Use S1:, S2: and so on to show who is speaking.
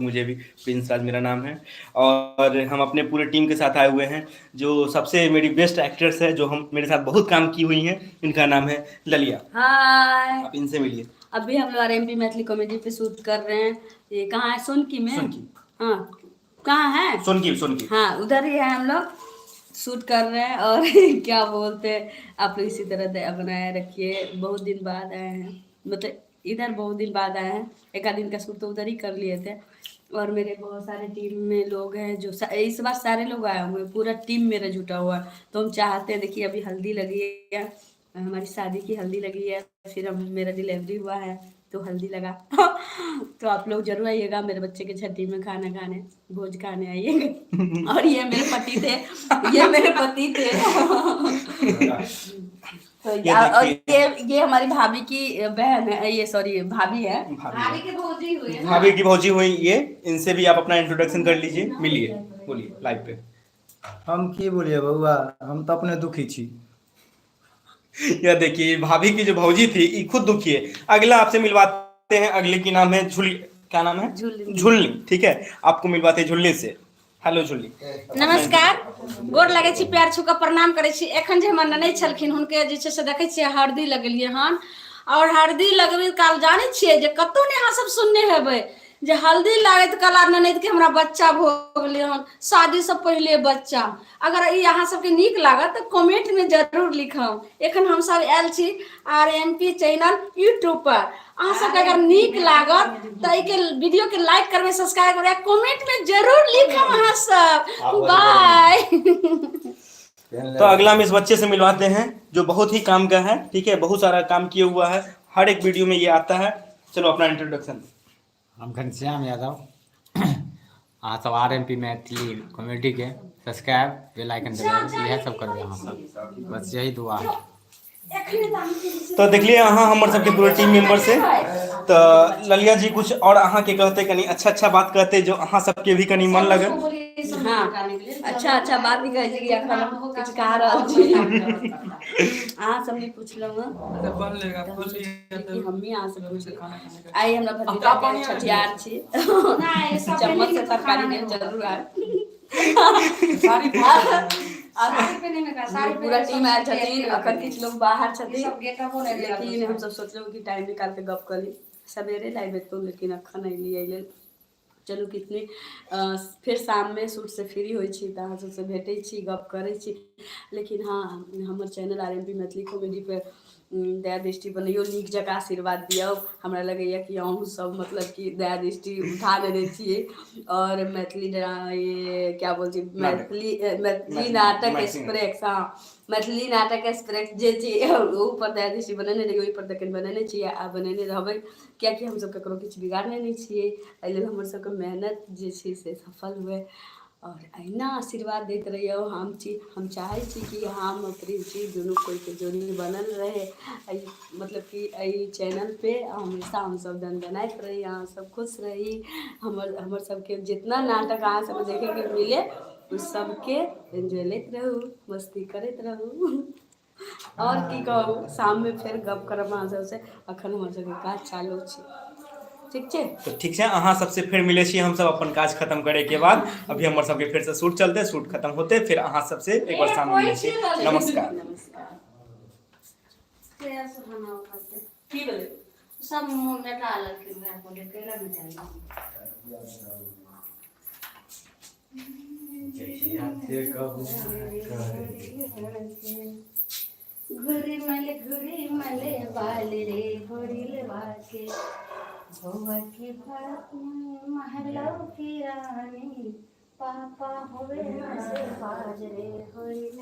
S1: मुझे भी। प्रिंस राज मेरा नाम है और हम अपने पूरे टीम के साथ आए हुए हैं। जो सबसे मेरी बेस्ट एक्ट्रेस है, जो हम मेरे साथ बहुत काम की हुई हैं, इनका नाम है ललिया।
S2: हाय।
S1: आप इनसे मिलिए।
S2: अभी हम लोग आरएमपी मैथिली कॉमेडी पे शूट कर रहे हैं। ये कहाँ है? सोनकी में?
S1: सोनकी।
S2: हाँ, कहाँ है?
S1: सोनकी, सोनकी।
S2: हाँ, उधर ही है। हम लोग शूट कर रहे हैं और क्या बोलते हैं, आप लोग इसी तरह दया बनाए रखिए। बहुत दिन बाद आए हैं, मतलब इधर बहुत दिन बाद आए हैं। एक आध दिन का शूट तो उधर ही कर लिए थे। और मेरे बहुत सारे टीम में लोग हैं जो इस बार सारे लोग आए हुए हैं, पूरा टीम मेरा जुटा हुआ है। तो हम चाहते हैं, देखिए, अभी हल्दी लगी है, हमारी शादी की हल्दी लगी है, फिर हम मेरा डिलीवरी हुआ है तो हल्दी लगा। तो आप लोग जरूर आइएगा मेरे बच्चे के छठी में खाना खाने, भोज खाने आइएगा। और ये मेरे पति थे, ये मेरे पति थे। तो
S1: ये
S2: और
S1: देखिए।
S2: ये हमारी भाभी की बहन है, ये, सॉरी, भाभी है।
S1: भाभी।
S3: भाभी के भौजी हुए ना?
S1: भाभी की भौजी हुई ये। इनसे भी आप अपना इंट्रोडक्शन कर लीजिए। मिलिए, बोलिए लाइव पे।
S4: हम की बोलिए बउआ, हम तऽ अपने दुखी छी।
S1: यह देखिए, भाभी की जो भौजी थी, ये खुद दुखी है। अगला आपसे मिलवाते हैं, अगले की नाम है झुली, क्या नाम है?
S2: झुलनी।
S1: झुलनी, ठीक है। आपको मिलवाते हैं झुलनी से। हेलो झुलनी।
S3: नमस्कार, गोर लगै छी, प्यार छू कऽ प्रणाम करै छी। एखन जे हमर ननैद छलखिन, हुनके जे छै से देखै छियै हरदी लगेलियै हन। आओर हरदी लगबै काल जानै छियै जे कतहु नहि अहाँ सब सुनने हेबै जे हल्दी लागैत काल आ ननैद के हमरा बच्चा भऽ गेलै हन, शादीसँ पहिले बच्चा। अगर ई अहाँ सबके नीक लागत तऽ कमेंटमे जरूर लिखब। एखन हमसब आयल छी आर एम पी चैनल यूट्यूब पर। अहाँ सबके अगर नीक लागत तऽ एहिके वीडियो के लाइक करबै, सब्सक्राइब करबै, कमेंट में जरूर लिखब अहाँ सब। बाय।
S1: तो अगला हम इस बच्चे से मिलवाते हैं जो बहुत ही काम का है, ठीक है, बहुत सारा काम किया हुआ है, हर एक वीडियो में ये आता है। चलो, अपना इंट्रोडक्शन।
S5: हम घनश्याम यादव। अहाँ सब आर एम पी मैथिली कॉमेडीके सब्सक्राइब, बेल आइकन दबाउ, इएह सब करबै अहाँ सब, बस यही दुआ है।
S1: तो देखलिए अहाँ हमर सबके पूरा टीम मेंबर से। तऽ ललिया जी कुछ और अहाँके कहते, कनि अच्छा अच्छा बात कहते जो अहाँ सबके भी कनि मन लगे।
S2: हाँ, अच्छा अच्छा बात नहीं कहै छै कि एखन हम किछु कह रहल छी। अहाँ सब नहि पुछलहुँ हँ कि हमही अहाँ से पूछली। आइ हमरा भतीजा के छठियार छी। चम्मच से तरकारी नहीं, जरूर आए। पूरा टीम आयल छथिन। अखन किछु लोग बाहर छथिन, लेकिन हमसब सोचलहुँ कि टाइम निकाल के गप करी। सवेरे लाइव एतौ, लेकिन अखन अयली एहि लेल। चलू, कितनी फेर शाममे शूटसँ फ्री होइ छी तऽ अहाँ सबसँ भेटै छी, गप करै छी। लेकिन हँ, हमर चैनल आर एम पी मैथिली कॉमेडी पर दया दृष्टि बनैयौ, नीक जकाँ आशीर्वाद दियौ। हमरा लगैए कि अहूँ सब मतलब कि दया दृष्टि उठा लेने छियै और मैथिली ड्रा ये क्या बोलते, मैथिली मैथिली नाटक एक्सप्रेस, हाँ, मैथिली नाटक एक्सप्रेस जे छै, ओहू पर दया दृष्टि बनेने रहियै। ओहि पर तखन बनेने छियै आ बनेने रहबै, कियाकि हमसब ककरो किछु बिगाड़ने नहि छियै। एहि लेल हमर सबके मेहनत जे छै से सफल हुए और अहिना आशीर्वाद दैत रहियौ। हम छी, हम चाहै छी कि हम प्रिंस जी दुनू कोइके जोड़ी बनल रहे एहि मतलब कि एहि चैनल पे। हमेशा हमसब दनदनाइत रही, अहाँ सब खुश रही। हमर हमर सबके जितना नाटक अहाँ सबके देखेके मिले, ओ सबके एन्जॉय लैत रहू, मस्ती करैत रहू। और की कहू, शाममे फेर गप करब अहाँ सबसँ। अखन हमर सबके काज चालू छै। ठीक छै।
S1: तऽ ठीक छै, अहाँ सबसे फेर मिलै छी हमसब अपन काज खत्म करे के बाद। अभी हमर सबके फेर से शूट चलते, शूट खत्म होते फिर अहाँ सबसे एक बार शाम में मिलै छी। नमस्कार।
S2: नमस्कार।
S3: की भेलै? सब मुँह मेटा लेलखिन, वएह बोले कैला मेटा। घुरी मले, घुरी मले बाल रे होरिल बाके, बउआ के भात महलौ की रानी, पापा होवे से बाज रे होरिल।